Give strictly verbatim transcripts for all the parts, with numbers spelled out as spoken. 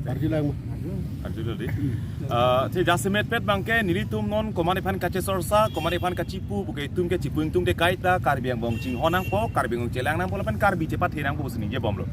Karju lang. Karju lang di. Ah, te jasemet pet abangke nelitum non komatne aphan kachesorsa, komatne aphan kachipu, puke itum ke chipu ingtung te kaita Karbi angbong chinghon nangpo, Karbi angbong chelang nangpo, lapen Karbi chepathe nangpo pusi ningjebomlo.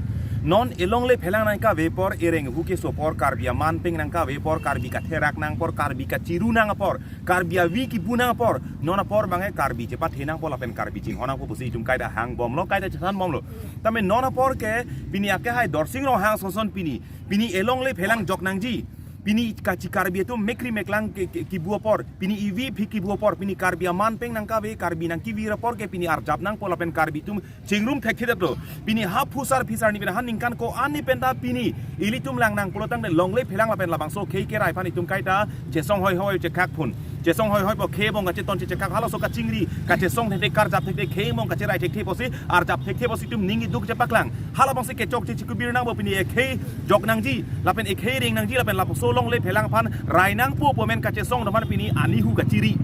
Non elongle phelang nangkave apor, ereng hu keso apor, Karbi aman peng nangkave apor, Karbi katherak nang apor, Karbi kachiru nang apor, Karbi avi kibu nang apor, non apor abangke Karbi chepathe nangpo lapen Karbi chinghon nangpo pusi itum kaita hangbomlo, kaita chethanbomlo. Tame non apor ke pini akehai Dorsing Ronghang sonson pini, pini elongle phelang jok nangji. Pini kachi Karbi atum mekri meklang ke, ke, kibu apor, pini ivi phi kibu apor, pini Karbi aman peng nangkave, Karbi nangkevir apor ke pini arjap nangpo lapen Karbi atum chingrum thekthedetlo. Pini ha phusar phisar ni pini ha ningkan ko-an ni penta pini ilitum lang nang pulo tangte longle phelang lapen labangso khei kerai aphan itum kaita chesong hoihoi chekak phun. Chesong hoihoi po khei angbong kacheton chechekak, halaso kachingri, kachesong thekthe, karjap thekthe, khei angbong kacherai thekthe pusi, arjap thekthe pusi itum ning iduk chepaklang. Halabangsi kechokche chikubir nangpo, pini ekhei jok nangji, lapen ekhei reng nangji, lapen lapuson longle phelang aphan rai nangpo pu amen kachesong atum aphan pini anihu kachiri.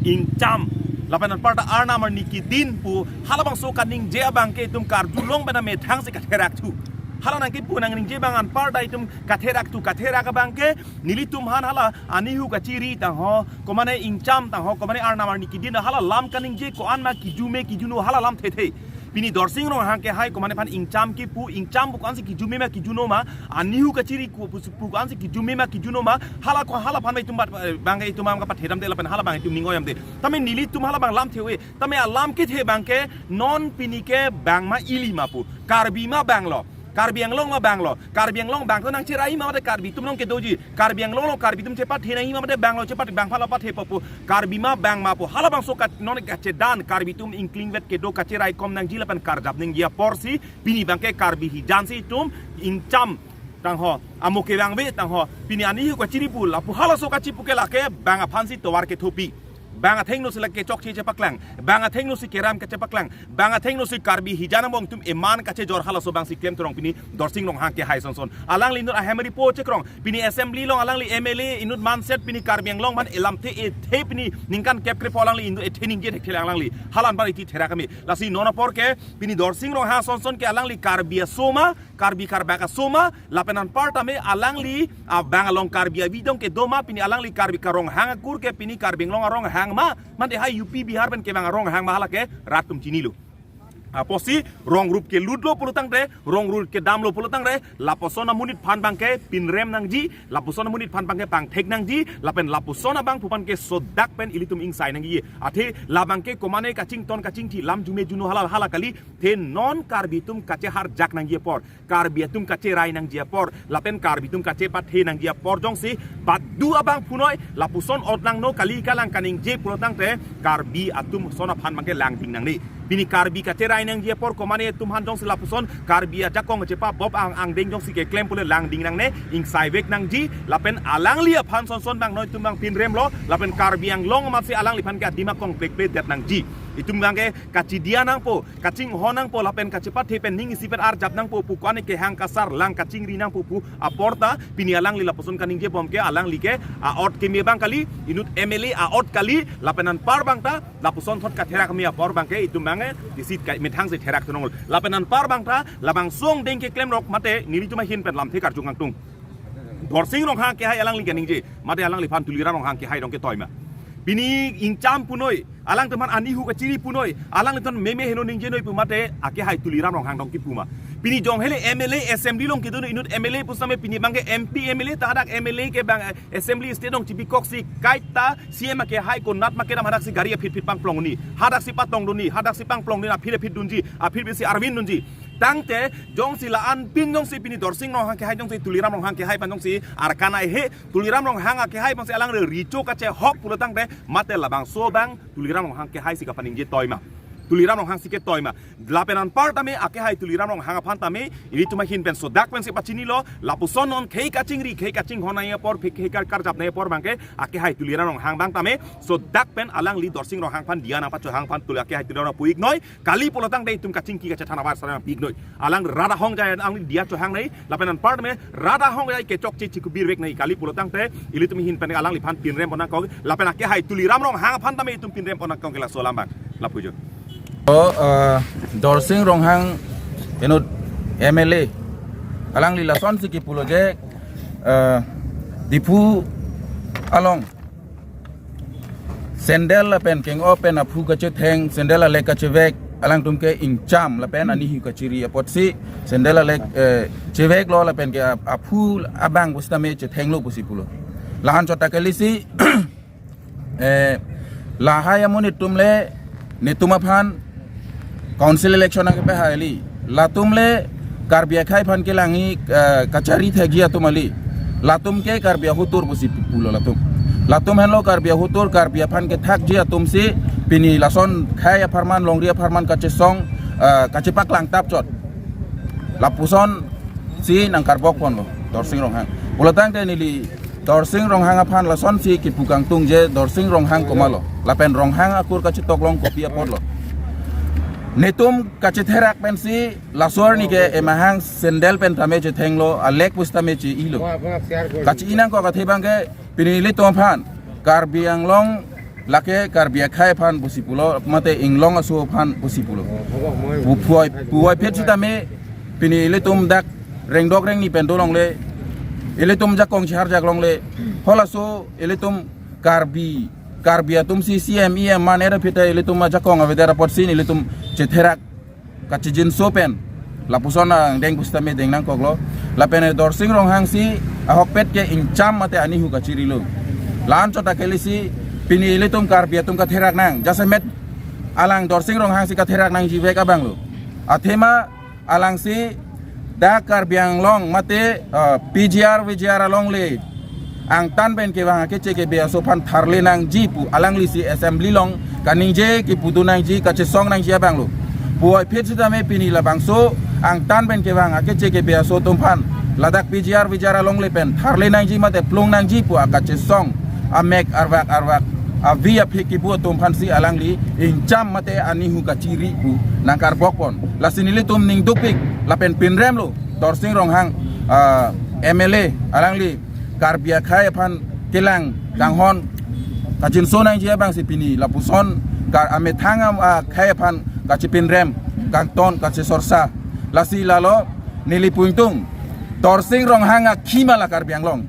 Ingcham. Lapen anparta arnam arni kedin pu halabangso kaningje abangke itum karjulong pen amethangsi katherak thu. Hala nangkipu nangningje abang anparta itum katherak thu, katherak abangke nelitum aphan hala anihu kachiri tangho, komatne ingcham tangho, komatne arnam arni kedin hala lam kaningje ko-an ma kijume kijuno hala lam thethe. Pini Dorsing Ronghang kehai komatne aphan ingcham kipu, ingcham pu ko-ansi kijume ma kijuno ma, anihu kachiri ko pu, pu ko-ansi kijume ma kijuno ma, hala ko hala aphan ma itum bat, eh, abangke itum am kapathedamde lapen hala abang itum ning oidamde. Tame nelitum hala abang lam the-ove, tame alam kethe abangke non pini ke bang ma ili ma pu, Karbi ma banglo, Karbi Anglong ma banglo, Karbi Anglong bang ko nangcherai ma mate Karbi atum along kedoji, Karbi Anglong along Karbi atum chepathe nangji ma mate banglo chepathe, bang aphan lo pathepo pu, Karbi ma bang ma pu, halabangso kat non kachedan Karbi atum ingklingvet kedo kacherai kom nangji lapen karjap nangji aporsi pini abangke Karbi hijan si itum ingcham tangho, amo kevangve tangho, pini anihu kachiri pu lapu halaso kachipu ke lake bang aphansi tovar kethopi. Bang athengno si lake chokche chepaklang, bang athengno si keram kachepaklang, bang athengno si Karbi hijan angbong atum eman kachejor halaso abangsi klem thurong pini Dorsing Ronghang kehai sonson. Alangli inut ahem ripo chekrong. Pini assembly along alangli M L A inut manset pini Karbi Anglong aphan elamthe ethe pini ningkan kep krepo alangli inut ethe ningje thekthelang alangli. Hala anpar iti therak kami. Lasi non apor ke pini Dorsing Ronghang sonson ke alangli Karbi aso ma, Karbi karbak aso ma, lapen anparta me alangli abang along Karbi avi dong kedo ma, pini alangli Karbi ka Ronghang akur ke pini Karbi Anglong aronghang ma, mate ha U P Bihar pen kevang aronghang ma hala ke rat atum chinilo. Apotsi rong rup kelutlo pulo tangte, rong rup kedamlo pulo tangte, lapuson amonit aphan abangke pinrem nangji, lapuson amonit aphan abangke pangthek nangji, lapen lapuson abangphu aphan ke sodak pen ilitum ingsai nangji. Athe labangke komatne kachington kachingthi lam jume juno hala hala kali, the non Karbi atum kacheharjak nangji apor, Karbi atum kacherai nangji apor, lapen Karbi atum kachepathe nangji apor jongsi badu abangphu noi, lapuson ot nangno kali kalang kaningje pulo tangte, Karbi atum ason aphan abangke langding nangne. Pini Karbi kacherai nangji apor komatne atum aphan jongsi lapuson Karbi ajakong chepa bop ang angdeng jongsi keklem pule langding nangne, ingsaivek nangji, lapen alangli aphan sonson abang noi itum abang pinremlo, lapen Karbi Anglong amatsi alangliphan ke adim akong plek plek det nangji. Itum abangke kachidia nangpo, kachinghon nangpo, lapen kachepathe pen ning isi pen arjap nangpo pu ko-an kehang kasar lang kachingri nangpo pu aporta pini alangli lapuson kaningjebom ke alangli ke a-ot keme abang kali, inut M L A a-ot kali, lapen anpar abangta lapuson thot katherak keme apor abangke itum abangke isi kai methangsi therak thunong. Lapen anpar abangta labangso angdeng keklemrok mate nelitum ahin pen lamthe karju kangtung. Dorsing Ronghang kehai alangli kaningje, mate alangliphan Tuliram Ronghang kehai dong ketoi ma. Pini ingcham punoi, alangtum aphan anihu kachiri punoi, alanglitum meme heno ningjenoi pu mate akehai Tuliram Ronghang dong kipu ma. Pini jong hele M L A assembly along kedo inut M L A pusitame pini abangke M P M L A ta hadak M L A ke abang, eh, assembly state along chibikoksi kaita C M akehai konat ma kedam hadaksi gari aphit phit pangplong ni, hadaksi patong dun ni, hadaksi pangplong ni, aphit aphit dunji, aphit besi arvin dunji. Tangte jongsi la-an pin jongsi pini Dorsing Ronghang kehai jongsi Tuliram Ronghang kehai aphan jongsi arkan ai he, Tuliram Ronghang akehai abangsi alang re richo kachehok pulo tangte mate labangso abang Tuliram Ronghang kehai si kapaningje toi ma. Tuliram Ronghang si ketoi ma. Lapen anparta me akehai Tuliram Ronghang aphan tame ilitum ahin pen sodak pensi pachinilo, lapuson non khei kachingri, khei kachinghon nangji apor, khei kar-, karjap nangji apor abangke akehai Tuliram Ronghang abang tame sodak pen alangli Dorsing Ronghang aphan diya nangpachohang aphan Tuli, akehai Tuliram Ronghang pu-iknoi. Kali pulotangte itum kachingki kachethan abar sarang pi-iknoi. Alang rat ahongjai alangli diya chohang nangji, lapen anpar tame rat ahongjai kechokche chikubir vek nangji. Kali pulotangte ilitum ahin pen alangliphan pinrem ponnangkok, lapen akehai Tuliram Ronghang aphan tame itum pinrem ponnangkok ke laso alam abang. Lapu jo. Oh, eh, Dorsing Ronghang inut M L A. Alangli lasonsi kipulo je, eh, Diphu along sandal lapen keng-o pen aphu kachetheng, sandal alek kachevek, alangtum ke ingcham lapen anihu kachiri apotsi sandal alek, eh, cheveklo lapen ke ap-, aphu abang pusitame chethenglo pusi pulo. La-an chot ta kalisi, eh, lahai amonit atum le netum aphan council election nangkepahai kali. Latum le Karbi akhei aphan kelangji, eh, kachari thekji atum kali. Latum ke Karbi ahotur pusi pu-, pulo latum. Latum henlo Karbi ahotur, Karbi aphan kethakji atumsi pini lason khei apharman, longri apharman kachesong, eh, kachepaklang tap chot. Lapusonsi nangkarbok ponlo Dorsing Ronghang. Pulotangte neli Dorsing Ronghang aphan lasonsi kipu kangtung je Dorsing Ronghang komatlo. Lapen Ronghang akur kachetok along kopi apotlo. Netum kachetherak pensi laso arni ke emahang sandal pen tame chethenglo, alek pusitame che-ilo. Kache-i nangkok athe abangke pini ilitum aphan Karbi Anglong lake Karbi akhei aphan pusi pulo, mate inglong aso aphan pusi pulo. Pu-, puvoiphit sitame pini ilitum dak rengdok rengni pen dolongle, ilitum jakong chihar jak longle, halaso ilitum Karbi, Karbi atumsi C M, E M man era phita ilitum ajakong avedet apotsi ilitum chetherak kachijinso pen lapuson angdeng pusitame deng nangkoklo. Lapen Dorsing Ronghang si ahokpet ke ingcham mate anihu kachirilo. La-an chot ta kalisi pini ilitum Karbi atum katherak nang, jasemet alang Dorsing Ronghang si katherak nangji vek abanglo. Athema alangsi dak Karbi Anglong mate, eh, P G R, V G R alongle angtan pen kevang akeche kebe aso aphan tharle nangji pu alanglisi assembly along kaningje kipudun nangji, kachesong nangji abanglo. Puvoiphit sitame pini labangso angtan pen kevang akeche kebe aso atum aphan ladak P G R, V G R alongle pen tharle nangji mate plung nangji pu akachesong amek arvak arvak avi aphi kipu atum aphansi alangli ingcham mate anihu kachiri pu nangkarbok pon. Lasi nelitum ning dukpik lapen pinremlo Dorsing Ronghang, ah, M L A alangli Karbi akhei aphan kelang kanghon kajinso nangji abangsi pini lapuson kar amethang am, ah, khei aphan kachepinrem kangton kachesorsa. Lasi lalo neli pu ingtung, Dorsing Ronghang akhi ma la Karbi Anglong?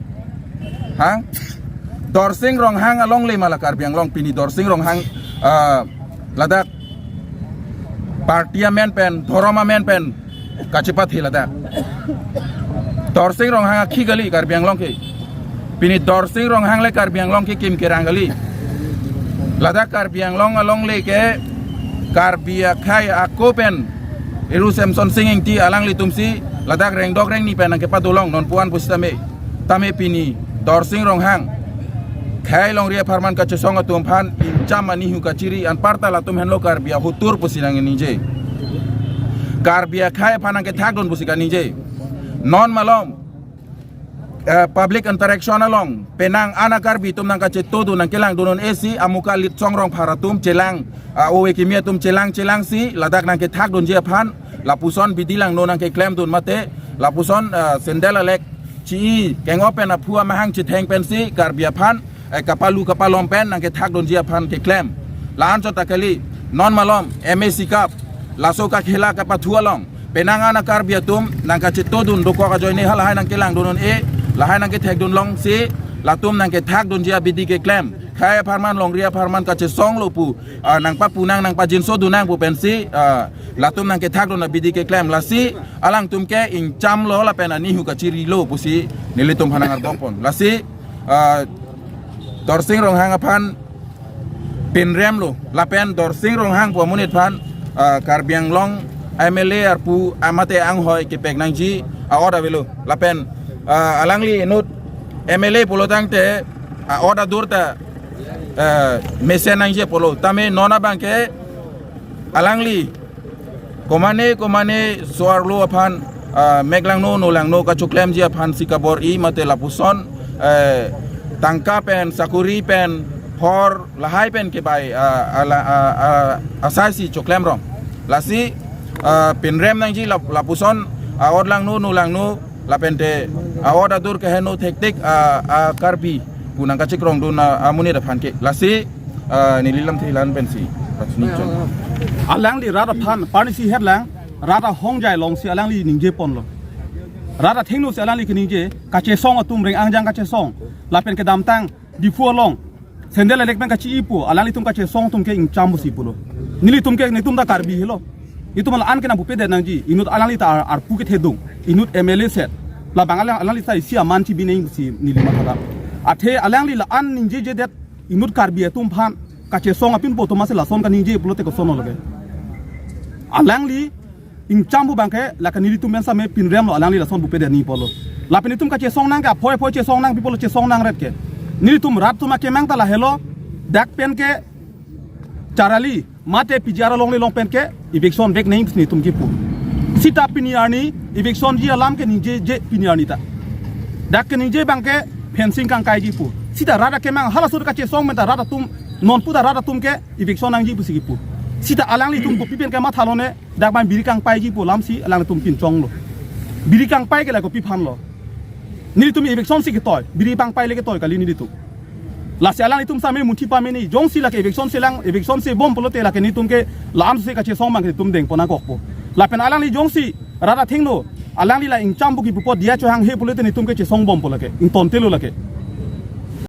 Ha? Dorsing Ronghang alongle ma la Karbi Anglong? Pini Dorsing Ronghang, ah, ladak party amen pen, dhorom amen pen kachepathi ladak. Dorsing Ronghang akhi kali Karbi Anglong ke. Pini Dorsing Ronghang le Karbi Anglong kekim kerang kali. Ladak Karbi Anglong alongle ke Karbi akhei ako pen Eru Semson Sing Ingti alanglitumsi ladak rengdok rengni pen nangkepadolong non puan pusitame. Tame pini Dorsing Ronghang khei longri apharman kachesong atum aphan ingcham anihu kachiri, anparta latum henlo Karbi ahotur pusi nangningje. Karbi akhei aphan nangkethakdun pusi kaningje. Non malom, eh, public interaction along penang ana Karbi atum nangkachetodun nangkelangdun un-e si amuka Litsong Rongphar atum chelang, ah, ove kimi atum chelang chelangsi ladak nangkethakdunji aphan lapuson bidi langno nangkeklemdun mate lapuson, eh, sandal alek chi-i, keng-o pen aphu amahang chetheng pensi Karbi aphan, eh, kapalu kapalom pen nangkethakdunji aphan keklem. La-an chot ta kali, non malom M A C cup laso kakhela kapathu along penang ana Karbi atum nangkachetodun dokok ajoine halahai nangkelangdun un-e, lahai nangkethekdun longsi latum nangkethakdunji abidi keklem. Khei apharman longri apharman kachesonglo pu, ah, nangpapu nang nangpajinsodu nang pu pensi, ah, latum nangkethakdun abidi keklem. Lasi alangtum ke ingchamlo lapen anihu kachirilo pusi nelitum aphan nangkarbok pon. Lasi, ah, Dorsing Ronghang aphan pinremlo lapen Dorsing Ronghang pu amonit aphan, ah, Karbi Anglong M L A arpu amate anghoi kepek nangji a-ot avelo lapen, ah, alangli inut M L A pulotangte a-ot adur ta, ah, mesen nangji pulo. Tame non abangke alangli komane komane so-arlo aphan, ah, meklangno nolangno kachoklemji aphan si kabor-i mate lapuson, eh, tangka pen, sakuri pen, hor lahai pen kebai, ah, ala, ah, ah, asai si choklem rong. Lasi, ah, pinrem nangji lap-, lapuson, ah, a-ot langno nolangno, lapente, ah, a-ot adur keheno thektik, ah, ah, Karbi pu nangkachikrongdun, ah, amonit aphan ke. Lasi, ah, neli lamthe la-an pensi. Lasi ni chon. Alangli rat aphan, parnisi hetlang, rat ahongjai alongsi alangli ningje ponlo. Rat athengno si alangli keningje, kachesong atum reng angjang kachesong. Lapen kedamtang, Diphu along. Sandal elek pen kachi-i pu, alanglitum kachesong atum ke ingcham pusi pulo. Nelitum ke netum ta Karbi helo. Itum la-an ke nangpupedet nangji, inut alangli ta ar-, arpu kethedung, inut M L A set. Labang alang, alangli ta isi aman chibi nangji pusi neli mathadam. Athe alangli la-an ningjejedet inut Karbi atum aphan, kachesong apinpo atum masi lason kaningje pulote koson lake. Alangli ingcham pu abangke, lake nelitum pen same pinremlo alangli lason pupedet nangji pulo. Lapen itum kachesong nang ke, aphoi aphoi chesong nangpi pulo chesong nangret ke. Nelitum rat atum akemang ta lahelo, dak pen ke charali, mate P G R alongle along pen ke, eviction vek nangji pusi netum kipu. Sita pini arni, evictionji alam ke ningjeje pini arni ta. Dak keningje abangke, fencing kangkaiji pu. Sita rat akemang, halaso kachesong pen ta rat atum, non pu ta rat atum ke, eviction nangji pusi kipu. Sita alanglitum kopi pen ke mathalone, dak abang biri kangpaiji pu alamsi alanglitum pinchonglo. Biri kangpai ke la kopi aphanlo. Nelitum eviction si ketoi, biri kangpai le ketoi kali nelitum. Lasi alanglitum same munthi pameni, jongsi lake eviction si lang, eviction si bom pulote lake netum ke la-an si kachesong abang ke netum dengpon nangkokpo. Lapen alangli jongsi rat athengno, alangli la ingcham pu kipu apot diya chohanghe pulote netum ke chesong bompo lake, ingtontelo lake.